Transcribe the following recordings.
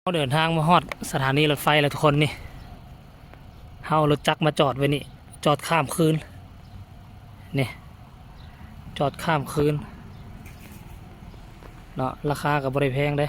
ເຮົາເດີນທາງມາຮອດສະຖານີລົດໄຟແລ້ວທຸກຄົນ. ນີ້ ເຮົາເອົາລົດຈັກມາຈອດໄວ້ນີ້ ຈອດຂ້າມຄືນ ນີ້ ຈອດຂ້າມຄືນເນາະ. ລາຄາກໍບໍ່ໄດ້ແພງເດ້.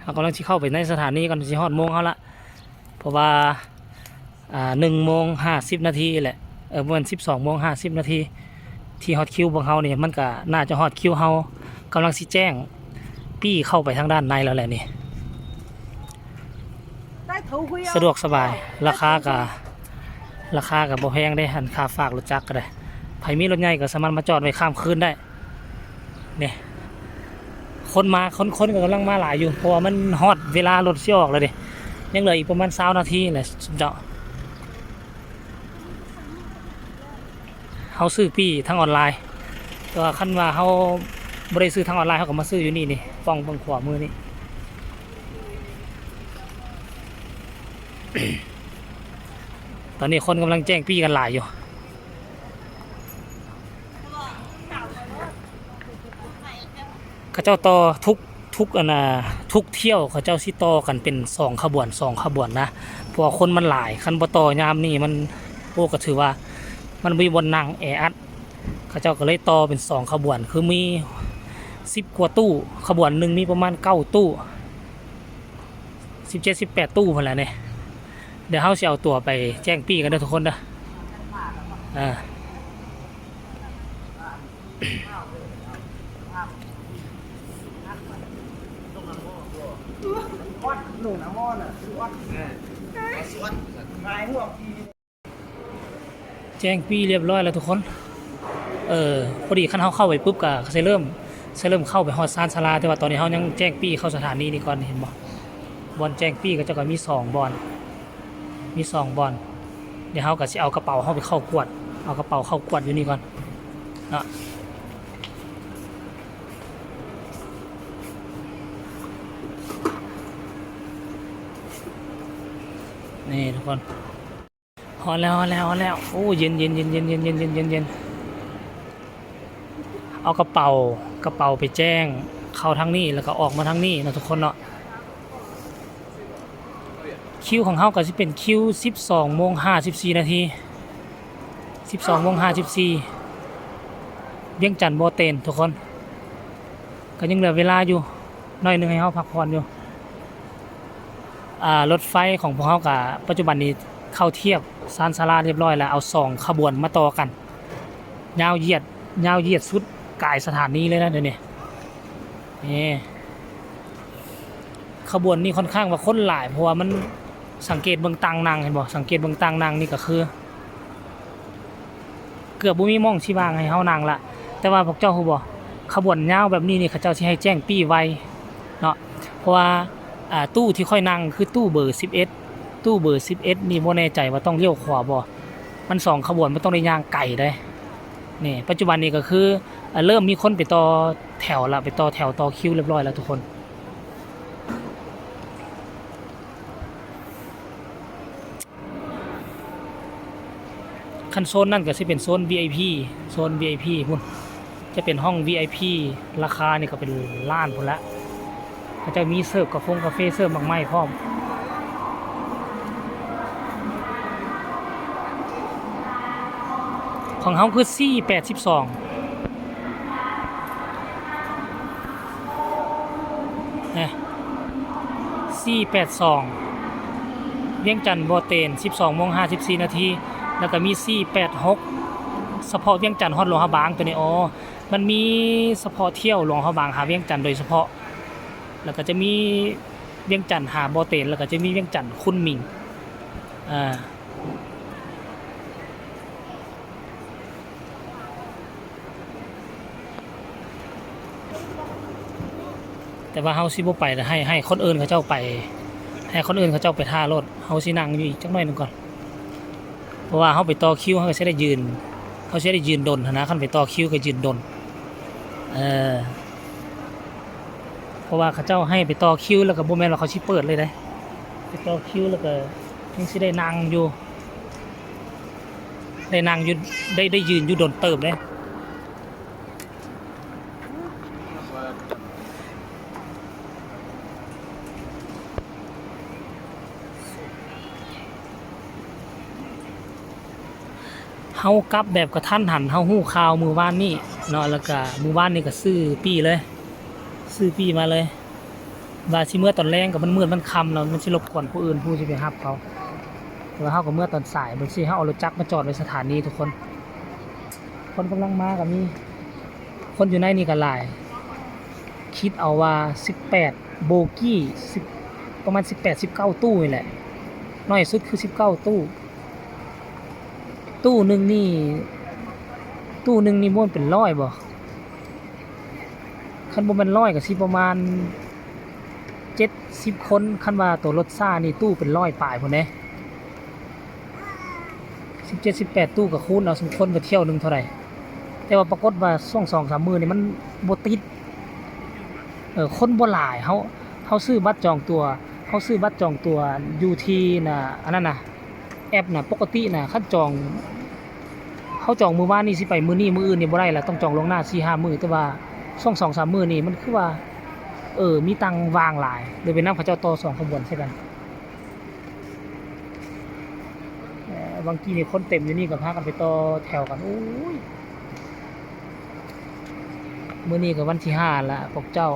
ເຮົາກຳລັງຊິເຂົ້າໄປໃນສະຖານີກ່ອນ ຊິຮອດໂມງເຮົາລະ ເພາະວ່າ ອ່າ ໜຶ່ງໂມງຫ້າສິບນາທີແຫຼະ ເອີ ປະມານສິບສອງໂມງຫ້າສິບນາທີ ທີ່ຮອດຄິວພວກເຮົານີ້ ມັນກະໜ້າຈະຮອດຄິວເຮົາ. ກຳລັງຊິແຈ້ງປີ້ເຂົ້າໄປທາງດ້ານໃນແລ້ວແຫຼະນີ້. ສະດວກສະບາຍ ລາຄາກະ ລາຄາກະບໍ່ແພງເດ້ ອັນຄ່າຝາກລົດຈັກກະໄດ້. ໃຜມີລົດໃຫຍ່ກະສາມາດມາຈອດໄວ້ຄ້າງຄືນໄດ້. ນີ້ ຄົນມາ ຄົນ ຄົນກໍກຳລັງມາຫຼາຍຢູ່ ເພາະວ່າມັນຮອດເວລາລົດຊິອອກແລ້ວເດ້. ຍັງເຫຼືອອີກປະມານຊາວນາທີແຫຼະເຈົ້າ. ເຮົາຊື້ປີ້ທາງອອນລາຍ ແຕ່ວ່າຄັນວ່າເຮົາບໍ່ໄດ້ຊື້ທາງອອນລາຍ ເຮົາກໍມາຊື້ຢູ່ນີ້ນີ້ ປ່ອງເບິ່ງຂວາມືນີ້. ຕອນນີ້ຄົນກຳລັງແຈ້ງປີ້ກັນຫຼາຍຢູ່. ເຂົາເຈົ້າຕໍ່ທຸກ ທຸກອັນນ່າ ທຸກຖ້ຽວເຂົາເຈົ້າຊິຕໍ່ກັນເປັນສອງຂະບວນ ສອງຂະບວນນະ ເພາະວ່າຄົນມັນຫຼາຍ. ຄັນບໍ່ຕໍ່ຍາມນີ້ມັນ ໂອ້ ກໍຖືວ່າມັນບໍ່ມີບ່ອນນັ່ງ ແອອັດ. ເຂົາເຈົ້າກໍເລີຍຕໍ່ເປັນສອງຂະບວນ ຄືມີສິບກວ່າຕູ້ ຂະບວນໜຶ່ງມີປະມານເກົ້າຕູ້ ສິບເຈັດ ສິບແປດຕູ້ພຸ້ນແຫຼະນີ້. ດຽວເຮົາຊິເອົາຕົວໄປແຈ້ງປີ້ກັນເດີທຸກຄົນເດີ. ເອີ ແຈ້ງປີ້ຮຽບຮ້ອຍແລ້ວທຸກຄົນ. ເອີ ພໍດີຄັນເຮົາເຂົ້າໄປປຶບກະຊິເລີ່ມ ຊິເລີ່ມເຂົ້າໄປຮອດຊານສາລາ ແຕ່ວ່າຕອນນີ້ເຮົາຍັງແຈ້ງປີ້ເຂົ້າສະຖານີນີ້ກ່ອນ. ເຫັນບໍ່ ບ່ອນແຈ້ງປີ້ເຂົາເຈົ້າກໍມີສອງບ່ອນ ມີສອງບ່ອນ. ດຽວເຮົາກໍຊິເອົາກະເປົາເຮົາໄປເຂົ້າກວດ ເອົາກະເປົາເຂົ້າກວດຢູ່ນີ້ກ່ອນເນາະ. ນີ້ທຸກຄົນ ຮອດແລ້ວ ຮອດແລ້ວ ຮອດແລ້ວ. ໂອ້ ເຢັນໆ ເຢັນໆ ເຢັນໆ ເຢັນໆ ເຢັນໆ. ເອົາກະເປົາ ກະເປົາໄປແຈ້ງເຂົ້າທາງນີ້ ແລ້ວກໍອອກມາທາງນີ້ເນາະທຸກຄົນເນາະ. ຄິວຂອງເຮົາກໍຊິເປັນຄິວສິບສອງໂມງຫ້າສິບສີ່ນາທີ ສິບສອງໂມງຫ້າສິບສີ່ ວຽງຈັນບໍ່ເຕັນທຸກຄົນ. ກໍຍັງເຫຼືອເວລາຢູ່ໜ້ອຍໜຶ່ງໃຫ້ເຮົາພັກຜ່ອນຢູ່. ອ່າ ລົດໄຟຂອງພວກເຮົາກະປັດຈຸບັນນີ້ເຂົ້າທຽບຊານສາລາຮຽບຮ້ອຍແລ້ວ ເອົາສອງຂະບວນມາຕໍ່ກັນ ຍາວຢຽດ ຍາວຢຽດສຸດກາຍສະຖານີເລີຍນະ ດຽວນີ້. ນີ້ ຂະບວນນີ້ຄ່ອນຂ້າງວ່າຄົນຫຼາຍ ເພາະວ່າມັນ ສັງເກດເບິ່ງຕັ່ງນັ່ງ ເຫັນບໍ່? ສັງເກດເບິ່ງຕັ່ງນັ່ງນີ້ກໍຄື ເກືອບບໍ່ມີໝ່ອງຊິວ່າງໃຫ້ເຮົານັ່ງລະ. ແຕ່ວ່າພວກເຈົ້າຮູ້ບໍ່? ຂະບວນຍາວແບບນີ້ນີ້ ເຂົາເຈົ້າຊິໃຫ້ແຈ້ງປີ້ໄວເນາະ ເພາະວ່າ ອ່າ ຕູ້ທີ່ຂ້ອຍນັ່ງຄືຕູ້ເບີສິບເອັດ ຕູ້ເບີສິບເອັດນີ້ບໍ່ແນ່ໃຈວ່າຕ້ອງລ້ຽວຂວາບໍ່ ມັນສອງຂະບວນ ມັນຕ້ອງໄດ້ຍ່າງໄກເດ້. ນີ້ ປັດຈຸບັນນີ້ກໍຄື ເລີ່ມມີຄົນໄປຕໍ່ແຖວລະ ໄປຕໍ່ແຖວຕໍ່ຄິວຮຽບຮ້ອຍແລ້ວທຸກຄົນ. ຄັນໂຊນນັ້ນກໍຊິເປັນໂຊນ ວີໄອພີ ໂຊນ ວີໄອພີພຸ້ນ ຈະເປັນຫ້ອງ ວີໄອພີ ລາຄານີ້ກໍເປັນລ້ານພຸ້ນລະ. ເຂົາເຈົ້າມີເສີບກາຟົງກາເຟ ເສີບໝາກໄມ້ພ້ອມ. ຂອງເຮົາຄືສີ່ແປດສິບສອງ ນະ ສີ່ແປດສອງ ວຽງຈັນບໍ່ເຕັນ ສິບສອງໂມງຫ້າສິບສີ່ນາທີ ແລ້ວກໍມີສີ່ແປດຫົກ ສະເພາະວຽງຈັນຮອດຫຼວງພະບາງ ໂຕນີ້. ອໍ ມັນມີສະເພາະຖ້ຽວຫຼວງພະບາງຫາວຽງຈັນໂດຍສະເພາະ ແລ້ວກໍຈະມີວຽງຈັນຫາບໍ່ເຕັນ ແລ້ວກໍຈະມີວຽງຈັນຄຸນໝິງ ອ່າ ແຕ່ວ່າເຮົາຊິບໍ່ໄປ ໃຫ້ ໃຫ້ຄົນອື່ນເຂົາເຈົ້າໄປ ໃຫ້ຄົນອື່ນເຂົາເຈົ້າໄປຖ້າໂລດ ເຮົາຊິນັ່ງຢູ່ອີກຈັກໜ້ອຍໜຶ່ງກ່ອນ. ເພາະວ່າເຮົາໄປຕໍ່ຄິວ ເຮົາກໍຊິໄດ້ຢືນ ເຮົາຊິໄດ້ຢືນດົນຫັ້ນນະ ຄັນໄປຕໍ່ຄິວກໍຢືນດົນ. ເອີ ເພາະວ່າເຂົາເຈົ້າໃຫ້ໄປຕໍ່ຄິວ ແລ້ວກໍບໍ່ແມ່ນວ່າເຂົາຊິເປີດເລີຍເດ້ ໄປຕໍ່ຄິວ ແລ້ວກໍຍັງຊິໄດ້ນັ່ງຢູ່ ໄດ້ນັ່ງຢູ່ ໄດ້ ໄດ້ຢືນຢູ່ດົນເຕີບເດ້. ເ ເຮົາກັບແບບກະທັນຫັນ ເຮົາຮູ້ຂ່າວມື້ວານນີ້ເນາະ ແລ້ວກະມື້ວານນີ້ກະຊື້ປີ້ເລີຍ ຊື້ປີ້ມາເລີຍ ວ່າຊິເມືອຕອນແລງ ກະມັນມືດມັນຄ່ຳແລ້ວ ມັນຊິລົບກວນຜູ້ອື່ນ ຜູ້ຊິໄປຮັບເຂົາ ແຕ່ວ່າເຮົາກະເມືອຕອນສາຍ ເບິ່ງຊິ ເຮົາເອົາລົດຈັກມາຈອດໄວ້ສະຖານີທຸກຄົນ ຄົນກຳລັງມາກະມີ ຄົນຢູ່ໃນນີ້ກະຫຼາຍ ຄິດເອົາວ່າສິບແປດໂບກີ້ ສິບ ປະມານສິບແປດ ສິບເກົ້າຕູ້ນີ້ແຫຼະ ໜ້ອຍສຸດຄືສິບເກົ້າຕູ້ ຕູ້ໜຶ່ງນີ້ ຕູ້ໜຶ່ງນີ້ມ່ວນເປັນຮ້ອຍບໍ່? ຄັນບໍ່ແມ່ນຮ້ອຍກະຊິປະມານເຈັດສິບຄົນ ຄັນວ່າໂຕລົດຊ້ານີ້ຕູ້ເປັນຮ້ອຍປາຍພຸ້ນເດ້ ສິບເຈັດ ສິບແປດຕູ້ກະຄູນເອົາ ຊຸມຄົນກະຖ້ຽວໜຶ່ງເທົ່າໃດ ແຕ່ວ່າປາກົດວ່າຊ່ວງສອງສາມມື້ນີ້ມັນບໍ່ຕິດ ເອີ ຄົນບໍ່ຫຼາຍ ເຮົາ ເຮົາຊື້ບັດຈອງຕົ໋ວ ເຮົາຊື້ບັດຈອງຕົ໋ວຢູ່ທີ່ນະ ອັນນັ້ນນະ ແອັບນະ ປົກກະຕິນະ ຄັນຈອງ ເຮົາຈອງມື້ວານນີ້ຊິໄປມື້ນີ້ ມື້ອື່ນນີ້ບໍ່ໄດ້ລະ ຕ້ອງຈອງລ່ວງໜ້າສີ່ຫ້າມື້ ແຕ່ວ່າຊ່ວງສອງສາມມື້ນີ້ມັນຄືວ່າ ເອີ ມີຕັ່ງວ່າງຫຼາຍ ເລີຍໄປນຳເຂົາເຈົ້າຕໍ່ສອງຂະບວນໃສ່ກັນ ເອີ ບາງທີນີ້ຄົນເຕັມຢູ່ນີ້ກະພາກັນໄປຕໍ່ແຖວກັນ ໂອ້ຍ ມື້ນີ້ກະວັນທີຫ້າລະ ພວກເຈົ້າ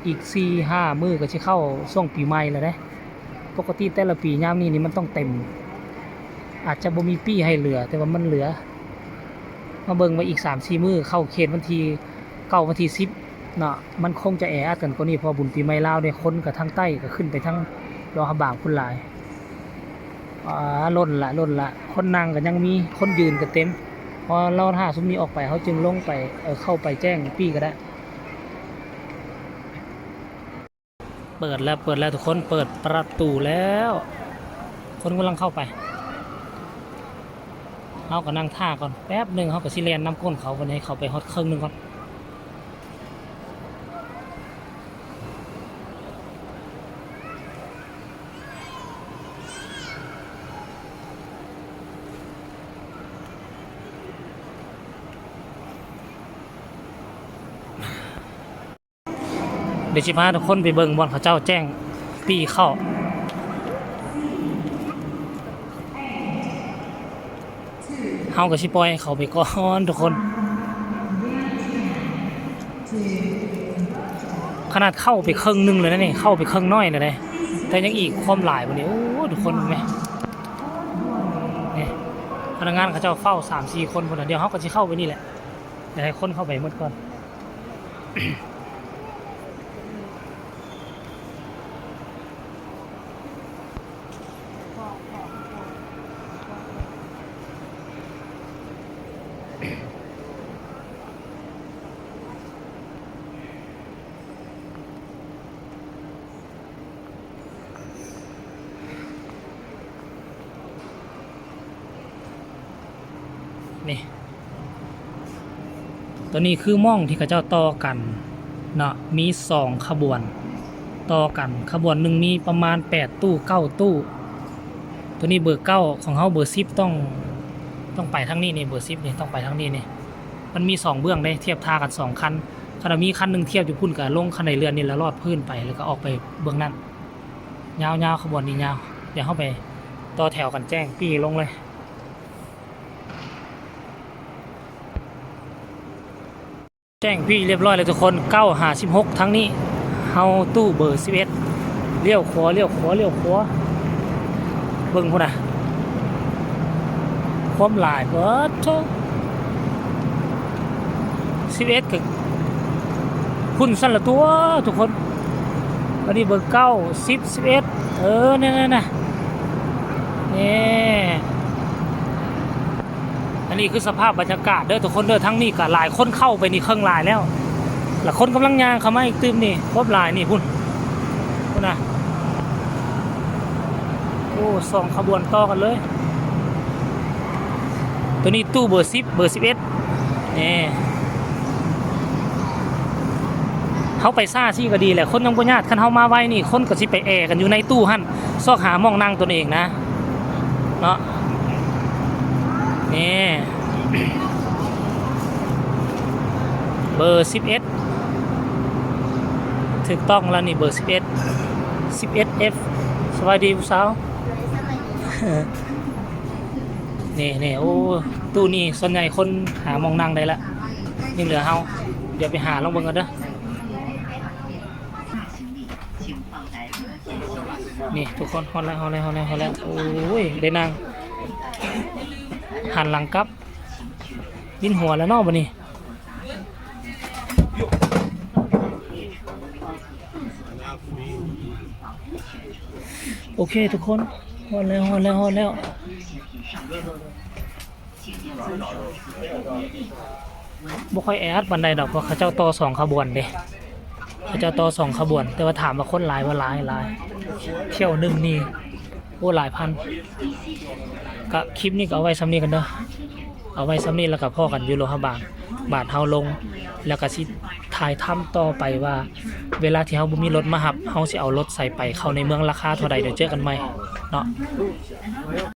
ອີກສີ່ຫ້າມື້ກະຊິເຂົ້າຊ່ວງປີໃໝ່ລະເດ້ ປົກກະຕິແຕ່ລະປີຍາມນີ້ນີ້ມັນຕ້ອງເຕັມ ອາດຈະບໍ່ມີປີ້ໃຫ້ເຫຼືອ ແຕ່ວ່າມັນເຫຼືອ ມາເບິ່ງວ່າອີກສາມສີ່ມື້ເຂົ້າເຂດວັນທີເກົ້າ ວັນທີສິບເນາະ ມັນຄົງຈະແອອັດກັນກວ່ານີ້ ເພາະວ່າບຸນປີໃໝ່ລາວເດ້ ຄົນກະທາງໃຕ້ກະຂຶ້ນໄປທາງຫຼວງພະບາງພຸ້ນຫຼາຍ ອ່າ ລົ້ນລະ ລົ້ນລະ ຄົນນັ່ງກະຍັງມີ ຄົນຢືນກະເຕັມ ເພາະວ່າລໍຖ້າຊຸມນີ້ອອກໄປ ເຮົາຈຶ່ງລົງໄປ ເອີ ເຂົ້າໄປແຈ້ງປີ້ກະໄດ້. ເປີດແລ້ວ ເປີດແລ້ວທຸກຄົນ ເປີດປະຕູແລ້ວ ຄົນກຳລັງເຂົ້າໄປ ເຮົາກະນັ່ງຖ້າກ່ອນ ແປັບໜຶ່ງເຮົາກະຊິແລ່ນນຳກົ້ນເຂົາ ບາດນີ້ໃຫ້ເຂົາໄປຮອດເຄິ່ງໜຶ່ງກ່ອນ. ດຽວຊິພາທຸກຄົນໄປເບິ່ງບ່ອນເຂົາເຈົ້າແຈ້ງປີ້ເຂົ້າ ເຮົາກະຊິປ່ອຍເຂົາໄປກ່ອນທຸກຄົນ ຂະໜາດເຂົ້າໄປເຄິ່ງໜຶ່ງແລ້ວນະນີ້ ເຂົ້າໄປເຄິ່ງໜ້ອຍແລ້ວເດ້ ແຕ່ຍັງອີກຄວາມຫຼາຍພຸ້ນນີ້ ໂອ້ ທຸກຄົນເບິ່ງແມ ນີ້ ພະນັກງານເຂົາເຈົ້າເຝົ້າສາມສີ່ຄົນພຸ້ນນະ ດຽວເຮົາກະຊິເຂົ້າໄປນີ້ແຫຼະ ດຽວໃຫ້ຄົນເຂົ້າໄປໝົດກ່ອນ. ນີ້ ໂຕນີ້ຄືໝ່ອງທີ່ເຂົາເຈົ້າຕໍ່ກັນເນາະ ມີສອງຂະບວນຕໍ່ກັນ ຂະບວນໜຶ່ງມີປະມານແປດຕູ້ ເກົ້າຕູ້ ໂຕນີ້ເບີເກົ້າ ຂອງເຮົາເບີສິບ ຕ້ອງ ຕ້ອງໄປທາງນີ້ນີ້ ເບີສິບນີ້ ຕ້ອງໄປທາງນີ້ນີ້ ມັນມີສອງເບື້ອງເດ້ ທຽບທ່າກັນສອງຄັນ ຄັນວ່າມີຄັນໜຶ່ງທຽບຢູ່ພຸ້ນ ກະລົງຄັນໄດເລື່ອນນີ້ ແລ້ວລອດພື້ນໄປ ແລ້ວກະອອກໄປເບື້ອງນັ້ນ ຍາວໆ ຂະບວນນີ້ຍາວ ດຽວເຮົາໄປຕໍ່ແຖວກັນແຈ້ງປີ້ລົງເລີຍ. ແຈ້ງປີ້ຮຽບຮ້ອຍແລ້ວທຸກຄົນ ເກົ້າຫາສິບຫົກ ທາງນີ້ ເຮົາຕູ້ເບີສິບເອັດ ລ້ຽວຂວາ ລ້ຽວຂວາ ລ້ຽວຂວາ ເບິ່ງພຸ້ນນະ ຄວາມຫຼາຍ ປາດໂທ້ ສິບເອັດ ກະພຸ້ນຊັ້ນລະຕົວະທຸກຄົນ ອັນນີ້ເບີເກົ້າ ສິບ ສິບເອັດ ເອີ ແນ່ໆໆ ນີ້ ອັນນີ້ຄືສະພາບບັນຍາກາດເດີທຸກຄົນເດີ ທາງນີ້ກະຫຼາຍຄົນເຂົ້າໄປນີ້ເຄິ່ງຫຼາຍແລ້ວ ລະຄົນກຳລັງຍ່າງເຂົ້າມາອີກຕື່ມນີ້ ຄວາມຫຼາຍນີ້ພຸ້ນ ພຸ້ນນະ ໂອ້ ສອງຂະບວນຕໍ່ກັນເລີຍ ໂຕນີ້ຕູ້ເບີສິບ ເບີສິບເອັດ ນີ້ ເຮົາໄປຊ້າຊີ້ກະດີແຫຼະ ຄົນຍັງບໍ່ຍາດ ຄັນເຮົາມາໄວນີ້ ຄົນກະຊິໄປແອກັນຢູ່ໃນຕູ້ຫັ້ນ ຊອກຫາໝ່ອງນັ່ງຕົນເອງນະ ເນາະ ນີ້ ເບີສິບເອັດ ຖືກຕ້ອງແລ້ວນີ້ ເບີສິບເອັດ ສິບເອັດເອັຟ ສະບາຍດີຜູ້ສາວ ນີ້ໆ ໂອ້ ຕູ້ນີ້ສ່ວນໃຫຍ່ຄົນຫາໝ່ອງນັ່ງໄດ້ລະ ຍັງເຫຼືອເຮົາ. ດຽວໄປຫາລອງເບິ່ງກັນເດີ. ນີ້ທຸກຄົນ ຮອດແລ້ວ ຮອດແລ້ວ ຮອດແລ້ວ ຮອດແລ້ວ. ໂອ້ຍ ໄດ້ນັ່ງ ຫັນຫຼັງກັບ ວິນຫົວແລ້ວເນາະບັດນີ້. ໂອເຄທຸກຄົນ ຮອດແລ້ວ ຮອດແລ້ວ ຮອດແລ້ວ. ບໍ່ຄ່ອຍແອອັດປານໃດດອກ ເພາະເຂົາເຈົ້າຕໍ່ສອງຂະບວນເດ້ ເຂົາເຈົ້າຕໍ່ສອງຂະບວນ. ແຕ່ວ່າຖາມວ່າຄົນຫຼາຍບໍ່? ຫຼາຍ ຫຼາຍ. ຖ້ຽວໜຶ່ງນີ້ ໂອ້ ຫຼາຍພັນ. ກະຄລິບນີ້ກໍເອົາໄວ້ສ່ຳນີ້ກ່ອນເດີ ເອົາໄວ້ສ່ຳນີ້ ແລ້ວກໍພໍ້ກັນຢູ່ໂລຫະບາງ ບາດເຮົາລົງ ແລ້ວກໍຊິຖ່າຍທຳຕໍ່ໄປວ່າ ເວລາທີ່ເຮົາບໍ່ມີລົດມາຮັບ ເຮົາຊິເອົາລົດໃສໄປ ເຂົ້າໃນເມືອງລາຄາເທົ່າໃດ. ດຽວເຈີກັນໃໝ່ເນາະ.